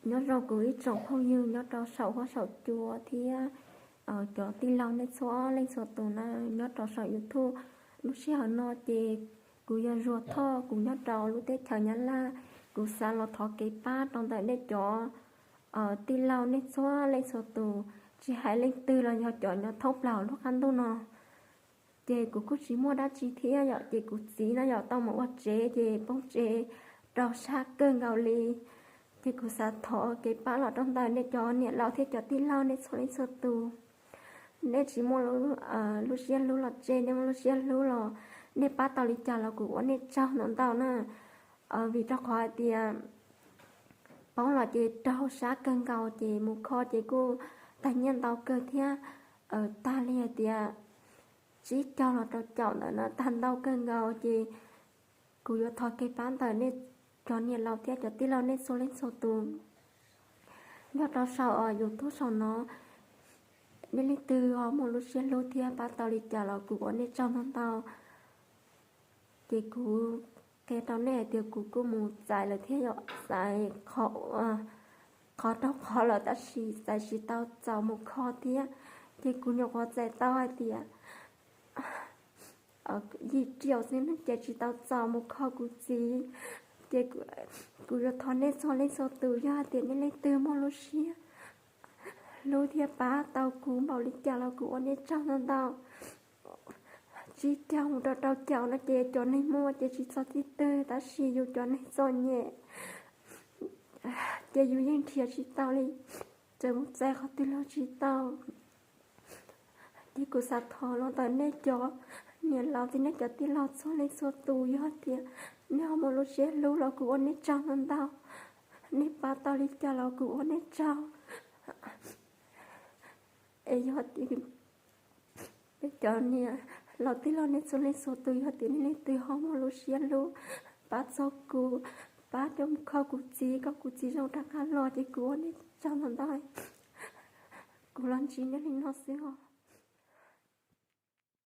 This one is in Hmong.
Nyob zoo kuv ib tsoom phooj ywg nyob rau saum huab saum cua thiab cov tij laug nej txhua leej txhua tus na, nyob rau saum YouTube. Lub sij hawm no ces kuv yog Zuag Thoj, kuv nyob rau lub teb chaws Nyab Laj. Kuv xav los thov kev pab rau ntawm nej cov tij laug nej txhua leej txhua tus, tsis hais leej twg los yog cov nyob thoob plaws lub qab ntuj no. Ces kuv kuj tsis muaj dab tsi thiab yom, ces kuv txiv no yom tau mus ua tsev ces poob tsev rau sab kawg nkaus li. Ces kuv xav thov kev pab los rau ntawm nej cov niam laus thiab cov tij laug nej txhua leej txhua tus. Nej tsis muaj lub siab hlub los tseg, nej muaj lub siab hlub los nej pab tau li cas los kuv ua nej tsaug ntau ntau na. Vim rau qhov hais tias poob los ces raug sab kawg nkaus ces mus kho ces kuj tag nyiaj ntau kawg thiab. Tag li hais tias tsib caug los rau caum ntawm no, tag ntau kawg nkaus ces kuv yuav thov kev pab ntawm nej cov niam laus thiab cov tij laug nej txhua leej txhua tus. Nyob rau saum YouTube saum no, nej leej twg ho muaj lub siab hlub thiab pab tau li cas los kuv ua nej tsaug ntau ntau. Ces kuv qhia rau nej hais tias kuv kuj mus txais lawm thiab yom, txais qhov raug qhov lawm tab sis txais tsis tau txaus mus kho thiab. Ces kuv nyuam qhuav txais tau hais tias yim riaum xwb no ces tsis tau txaus mus kho kuv txiv. Ces kuv yuav thov nej txhua leej txhua tus, yog hais tias nej leej twg muaj lub siab hlub thiab pab tau kuv npaum li cas los kuv ua nej tsaug ntau ntau. Tsib caug mus rau rau caum no ces cov neeg muaj ces tsis txog tib twg, tab sis yus cov neeg txom nyem ces yus yeej nrhiav tsis tau li, txawm mus txais qhov twg los tsis tau. Ces kuv xav thov los ntawm nej cov niam laus thiab nej cov tij laug txhua leej txhua tus, yog hais tias nej ho muaj lub siab hlub los kuv ua nej tsaug ntau ntau. Nej pab tau li cas los kuv ua nej tsaug. Es yog tias nej cov niam laus tij laug nej txhua leej txhua tus, yog tias nej leej twg ho muaj lub siab hlub pab txog kuv, pab coj mus kho kuv txiv kom kuv txiv zoo rov qab los ces kuv ua nej tsaug ntau ntau. Kuv los ntsib nej li no xwb os.